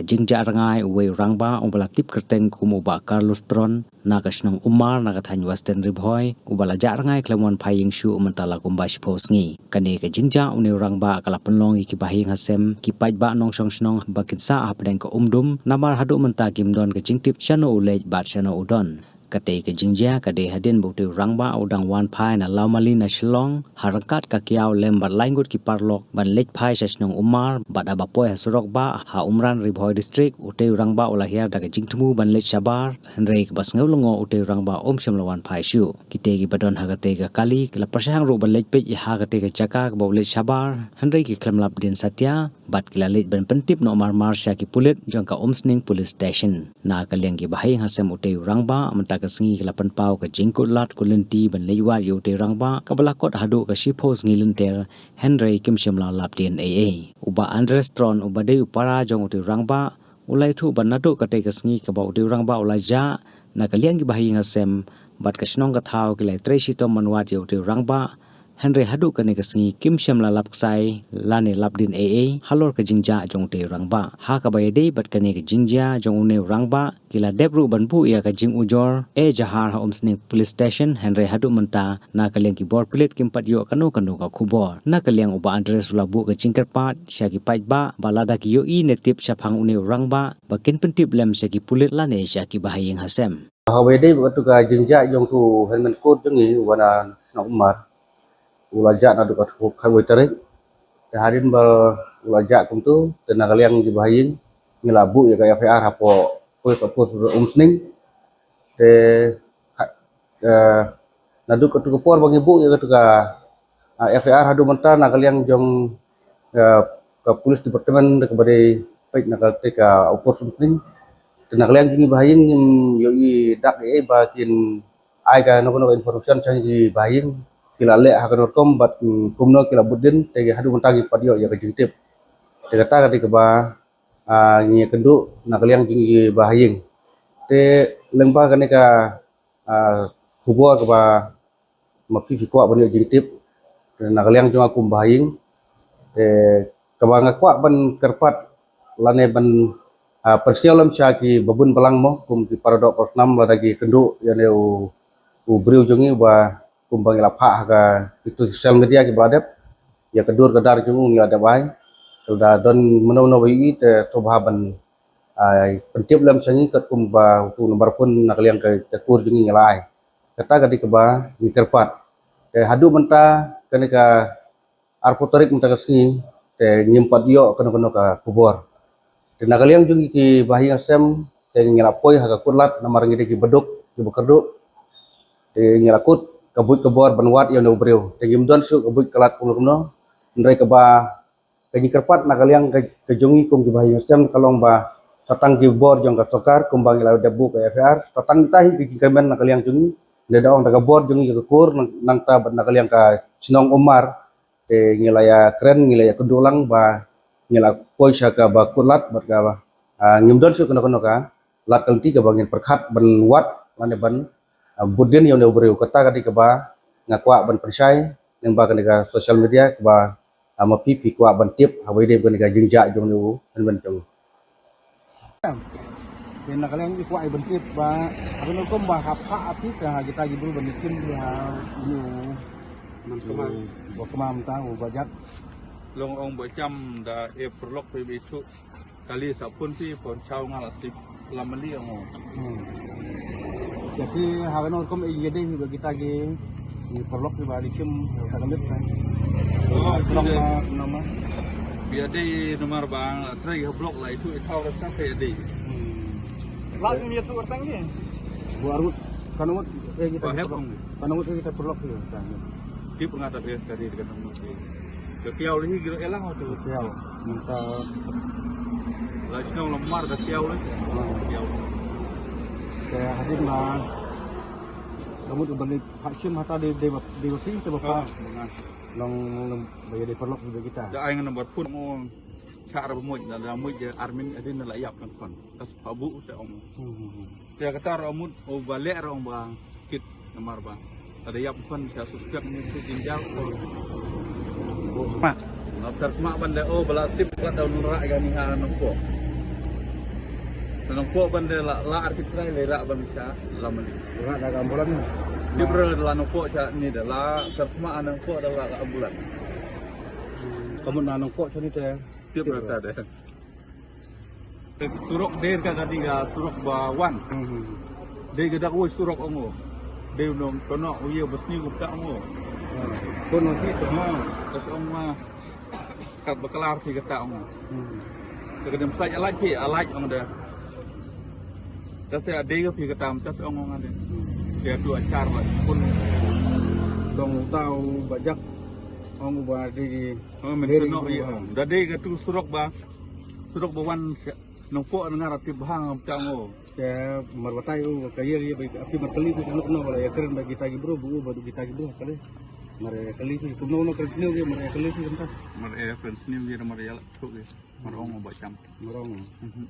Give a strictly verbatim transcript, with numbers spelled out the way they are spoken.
Ka jingjah rngai uwei u rangbah uba la tip kyrteng kum u Bah Carlos Tron na ka shnong Umar na ka thaiñ Western Ri Bhoi, uba la jah rngai khlem wan phai ïing shuh mynta la kumba shiphew sngi. Kane ka jingjah une u rangbah ka la pynlong ïa ki bahaïing hasem, ki paidbah nongshong shnong ba kin sah hapdeng ka Umdum, namar haduh mynta kim don ka jingtip shano u leit bad shano u don. Katei ka jingjia ka dei hadien ba utei u rangbah u dang wan phai na Lawmali na Shillong, ha ryngkat ka kiaw lem bad lai ngut ki paralok ban leit phai sha shnong Umar, bad haba poi ha surok bah ha Umran, Ri Bhoi District, utei u rangbah u la hiar da ka jingthmu ban leit shabar, hynrei kaba sngew lyngngoh utei u rangbah um shym la wan phai shuh. Kitei kiba don ha katei ka kali ki la pyrshang ruh ban leit peit ïa ha katei ka jaka kaba u leit shabar, hynrei ki khlem lap dien satia, bad ki la leit ban pyntip noh marmar sha ki pulit jong ka Umsning Police Station. Na ka liang ki bahaïing hasem utei u rangbah, mynta ka sngi ki la pynpaw ka jingkut lad kut lynti ban leit wad ïa utei u rangbah, kaba la kot haduh ka shiphew sngi lynter, hynrei kim shym la lap dien ei ei. U Bah Andres Tron uba dei u para jong utei u rangbah, u la ïathuh ba naduh katei ka sngi kaba utei u rangbah u la jah, na ka liang ki bahaïing hasem bad ka shnong ka thaw ki la ïatrei shitom ban wad ïa utei u rangbah, hynrei haduh kane ka sngi kim shym la lap ksai lane lap dien ei ei halor ka jingjah jong utei u rangbah. Ha kaba ïadei bad kane ka jingjia jong une u rangbah, ki la dep ruh ban buh ïa ka jingujor ejahar ha Umsning Police Station, hynrei haduh mynta na ka liang ki bor pulit kim pat ïoh kano kano ka khubor. Na ka liang u Bah Andres u la buh ka jingkyrpad sha ki paidbah ba lada ki ïohi ne tip shaphang une u rangbah, ba kin pyntip lem sha ki pulit lane sha ki bahaïing hasem. Haba ïadei bad katu ka jingjah jong utu u hynmen kur jong ngi uba na shnong Umar, u la jah naduh katu ka khatwei tarik. Te hadien ba u la jah kumtu, te na ka liang ki bahaïing ngi la buh ïa ka F I R hapoh Police Outpost Umsning. Te kha-, eh, naduh katu ka por ba ngi buh ïa katu ka, ah, F I R haduh mynta na ka liang jong, eh, ka Police Department kaba dei peit na katei ka Outpost Umsning. Te na ka liang jong ngi bahaïing ngim ïohi dak ei ei ba kin ai kano kano ka information sha ngi bahaïing, ki la leh ha kano rukom bad, mm, kumno ki la bud dien, te haduh mynta ngim pat ïoh ïa ka jingtip. Te kata ka dei kaba, ah, ngi ïakynduh na ka liang jong ngi bahaïing. Te lyngba kane ka, ah, khubor kaba ma phi phi kwah ban ïoh jingtip, te na ka liang jong nga kum bahaïing, te kaba nga kwah ban kyrpad lane ban, ah, pynsngew lem sha ki babun balang mo, kum ki paradoh parasnam lada ki kynduh ïa une u, u briew jong ngi uba kumba ngi la phah ha ka kitu social media kiba la dep, ïa ka dur ka dar jong u ngi la dep ai. Te lada don mano mano ba ïohi te sngewbha ban, ah, pyntip lem sha ngi katkum ba utu u number phone na ka liang ka, ka kur jong ngi ngi la ai. Kata ka dei kaba ngi kyrpad. Te haduh mynta kane ka arphew tarik mynta ka sngi, te ngim pat ïoh kano kano ka khubor. Te na ka liang jong ngi ki bahaïing hasem, te ngi la poi ha ka kut lad namar ngi dei kiba duk kiba kyrduh. Te ngi la kut ka buit ka bor ban wad ïa une u briew. Te ngim don shuh ka buit ka lad kumno kumno. Hynrei kaba ka jingkyrpad na ka liang ka, ka jong ngi kum ki bahaïing hasem ka long ba sa tang ki bor jong ka sorkar kumba ngi la dep buh ka F I R, sa tang kita hi ka jingkyrmen na ka liang jong ngi. Ngi da ong da ka bor jong ngi ka kur nang, nangta bad na ka liang ka shnong Umar, te ngi la ïakren, ngi la ïakynduh lang ba ngi la poi sha kaba kut lad bad kaba, ah, ngim don shuh kano kano ka lad ka lynti kaba ngin pyrkhat ban wad lane ban, ah, bud dien ïa une u briew. Kata ka dei kaba nga kwah ban pynshai lyngba kane ka social media kaba, ah, ma phi phi kwah ban tip haba ïadei bad kane ka jingjah jong une u hynmen jong. Te na ka liang ngi kwah ban tip ba ha kano ka rukom ba hap hap ati ka ha kita ki briew ban ïakim ïa une u, man kumar, ba kumar mynta u ba jah. Long ong ba jam da e paralok phi ba ithuh. Kali sa phone phi, phone chaw nga la sip lam mali ong. Hmm. Jadi ha kano rukom ïa dei ba kita ki, ki paralok ki ba ïakim sa ka lip kan. Oh, paralok ïa dei. Nama, nama. Ïa dei namar ba nga la try ha block la ithuh ithaw ka sa ïa dei. Hmm. La ni ithuh tang ni. Buat rut kano ngut ïa kita. Ba hep paralok. Ong. Kano ngut ïa kita paralok ïa. Tip nga ta ïa ka dei ka nama. Ka kiaw lagi gila elang tu. Kiaw. Minta la shnong la mar ka kiaw lagi. Hmm. Kiaw. Te hadien ba ka mut u balik phah shim hata de, de, de sing te ba phah. Oh, bang. Long, long ba ïa de paralok de kita. Da ai ngan number phone. Cha ra ba mut da, da mut je armin hadien la ïap kan kon. Kas pa bu se ong. Hmm, hmm, hmm. Te kata ra mut u ba leh ra ong ba kit namar ba. Ada ïap kon sa suspek ni tu jinjal ko. Ma. Nokter sma ban de o ba la sip ka da nura ga ni ha nongko. Nongpoh ban da la la ar ki trai le ra ban ka la mani. Ra da ka ambulan ni. Di bro la nongpoh cha ni da la terma nongpoh da la ambulan. Kamu na nongpoh cha ni te. Di bro ta de. Surok der ka kadi ka surok ba wan. Hmm. Der ka dak woi surok ongo. Der nong kono uye basni gupta ongo. Kono ki to. Ha, tas ongo. Kat baklar phi kata ong. Hmm. Te ka dem sait alait phi, alait ong da. Ta se ade ga phi kata am tas ong ong ade. Dia tu achar ba pun. Dong tau bajak ong ba de. Oh, men no ya. Da de ga tu surok ba. Surok ba wan nongpoh ngar ati bahang am tang o. Te mar batai u ka ïa ïa ba ki mar kali ki nuk no wala ïa kren ba kita ki bro bu ba kita ki bro kali. Mar ïa kali ki kumno no kren sniew ki mar ïa kali ki kumta. Mar ïa kren sniew ki mar ïa lak thuk ki. Mar ong ba cham. Mar ong. Mhm.